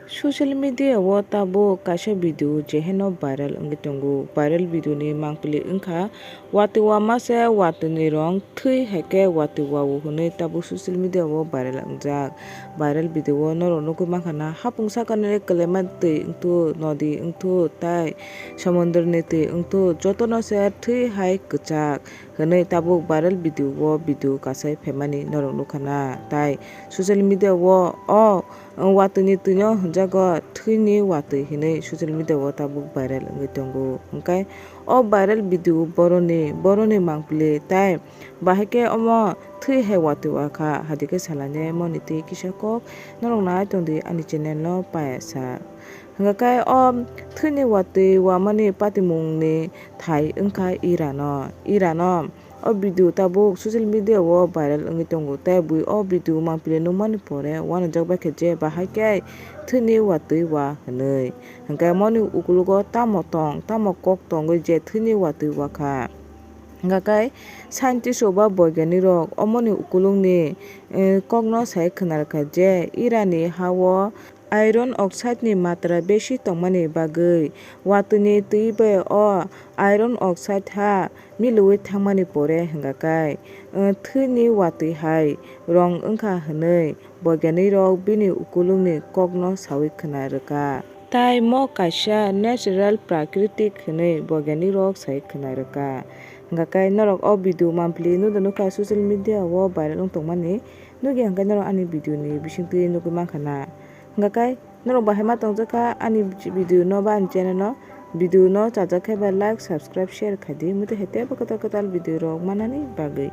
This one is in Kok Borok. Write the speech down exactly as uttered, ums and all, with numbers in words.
Social media o tabuk kaisa video jeheno viral wngwi tongo. Viral video ni mangpili wngkha watwi wama se watwi ni rong thwi hai khe watwi wao hwnwi tabuk social media o viral wngjak. Viral video o norok nugwi mankha na hapung saka ni kwlaima twi wngthu, nodi wngthu tai samundra ni twi wngthu jotono se thwi hai kwchak hwnwi tabuk viral video o video kasai phaimani norok nukha na tai social media o o watwi ni twi no hwnjago thwi ni watwi hinwi social media o tabuk viral wngwi tongo. Hwnkhe o viral video boroni, boroni mangpili tai bahai khe omo thwi hai watwi wakha, hadi khe salai nai moni twi kisa kok norok nai tongdi ani channel no payasa. Hwnkhe o thwi ni watwi wamani patimungni thai wngkha Irano, Irano. O video tabuk social media o viral wngwi tongo, tei bui o video mangpili nukmani pore uanajak bai khe je bahai khe thwini watwi wa hwnwi. Hwnkhe moni ukulugo tamo tong, tamo kok tongwi je thwini watwi wa kha. Hwnkhe scientist rok ba boiganirok omoni ukulukni, eh, kokno sai khwna rwkha je Irani ha-o iron oxide ni matra besi tongmani bagwi watwini twi bai o iron oxide ha milwi thangmani pore hwnga kai, eh, thwini watwi hai rong wngkha hwnwi boiganirok bini ukulukni kokno sawi khwna rwkha. Tai mo kaisa natural, prakritik hwnwi boiganirok sai khwna rwkha. Hwnkha kai norok o video mangpili nukha social media o viral wng tongmani. Nukya hwnkhe norok ani video ni bisingtwi nukwi mankha na. Hwnkha kai norok bahai ma tongjakha ani video no ba ani channel no, video no chajak khe ba like, subscribe, share khaidi, mute hai teibo kwtal kwtal video rok manani bagwi.